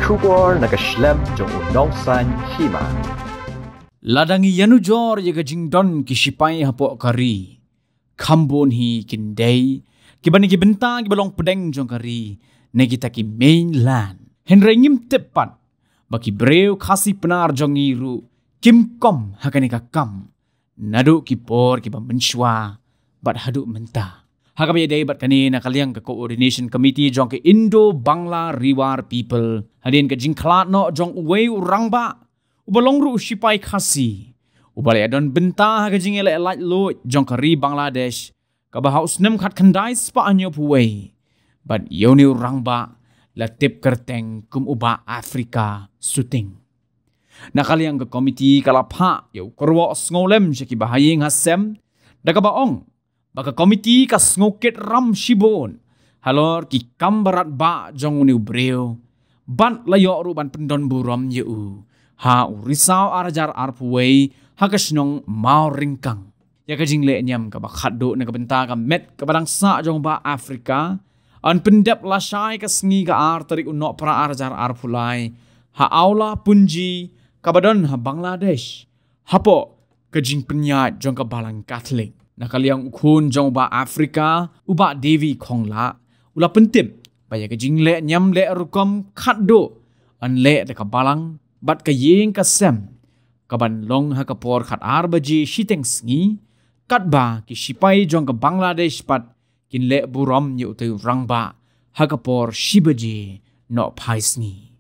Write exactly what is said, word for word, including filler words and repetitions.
Khubor na ka shlem jong u Nongsaiñ Hima. Lada ngi ïanujor ïa ka jingdon ki shipai hapoh ka ri, kham bun hi kin dei kiba na ki bynta kiba long pdeng jong ka ri, na kita ki mainland. Hynrei ngim tip pat ba ki briew Khasi Pnar jong ngi ruh kim kynmaw ha kane ka kam naduh ki por kiba mynshuwa bad haduh mynta. Ha kaba ïadei bad kane, na ka liang ka Coordination Committee jong ka Indo-Bangla Rewar People, hadien ka jingkhlad noh jong uwei u rangbah uba long ruh u shipai Khasi, uba la ïadon bynta ha ka jingïaleh laitluid jong ka ri Bangladesh, kaba ha u snem khatkhyndai spah hynñiewphew wei, bad ïa une u rangbah la tip kyrteng kum u Bah Africa Suting. Na ka liang ka komiti ka la phah ïa u kyrwoh sngewlem sha ki bahaïing hasem, da kaba ong ba ka komiti ka sngewkit ram shibun halor ki kam barat bah jong une u briew, bad la ïoh ruh ban pyndon burom ïa u ha u Risaw ar hajar arphew wei ha ka shnong Mawryngkang. Ïa ka jingleh niam kaba khatduh na ka bynta ka met kaba dang sah jong u Bah Africa yn pyndep lashai ka sngi ka ar tarik u Nohprah ar hajar arphew lai ha Awlapunji kaba don ha Bangladesh, hapoh ka jingpynïaid jong ka Balang Katholik. Na ka liang u khun jong u Bah Africa, u Bah Davy Khonglah, u la pyntip ba ïa ka jingleh niam leh rukom khatduh yn leh da ka Balang bad ka ïing ka sem, kaban long ha ka por khatar baje shiteng sngi, katba ki shipai jong ka Bangladesh pat kin leh burom ïa utei u rangbah ha ka por shi baje nohphai sngi.